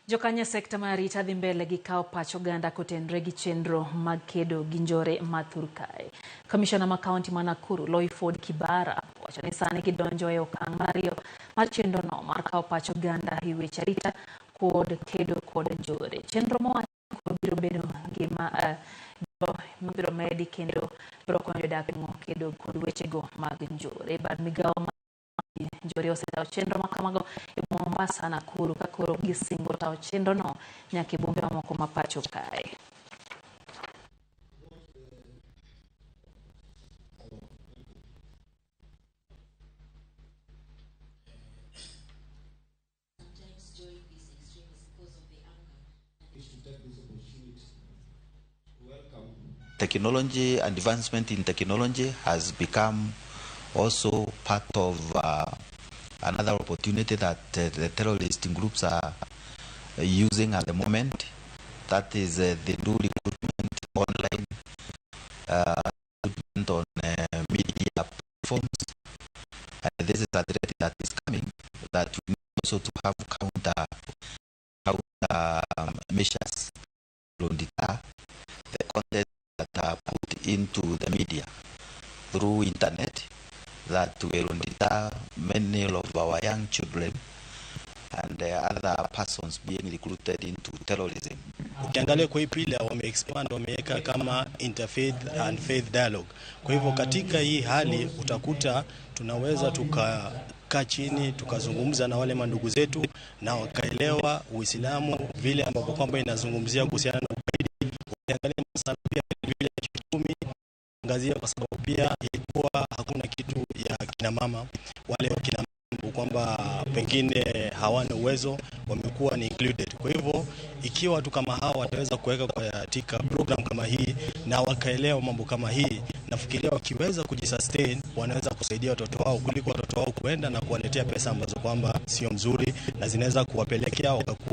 Jokanyo e sekta mar arita dhi mbele gi kawo pach oganda kotenre gi chenro mag kedo gi njore ma thur kae. Kamishona ma kaunti ma Nakuru, Loyford Kibara, owacho ni sani gidonjo e okang' mar ariyo mar chenrono mar kawo pach oganda e weche arita kod kedo kod njore. Chenro mowacho koro biro bedo gima mabiro medi kendo biro konyo jodak kedo kod wechego mag njore. Bad migawo njore osetawo chenro ma kamago e Mombasa, Nakuru ka koro gisingo tawo chenrono nyaka e bombe mamoko ma pacho kae. Technology, advancement in technology has become also part of another opportunity that the terrorist groups are using at the moment. That is the do recruitment online, recruitment on media platforms. And this is a threat that is coming, that we need also to have counter measures to deter the content that are put into the media through internet that will deter many of our young children and other persons being recruited into terrorism. Ukiangalia kwa hii pillar wame-expand, wameweka kama interfaith and faith dialogue. Kwa hivyo katika hii hali utakuta tunaweza tukakaa chini tukazungumza na wale mandugu zetu na wakaelewa Uislamu vile ambapo kwamba inazungumzia kuhusiana na ugaidi. Ukiangalia masala pia vile ya kiuchumi angazia, kwa sababu pia ilikuwa hakuna kitu ya kina mama, wale wakina mama kwamba pengine hawana uwezo, wamekuwa ni included. Kwa hivyo ikiwa watu kama hawa wataweza kuweka katika program kama hii na wakaelewa mambo kama hii, nafikiria wakiweza kujisustain wanaweza kusaidia watoto wao kuliko watoto wao kuenda na kuwaletea pesa ambazo kwamba sio mzuri na zinaweza kuwapelekea wakakuwa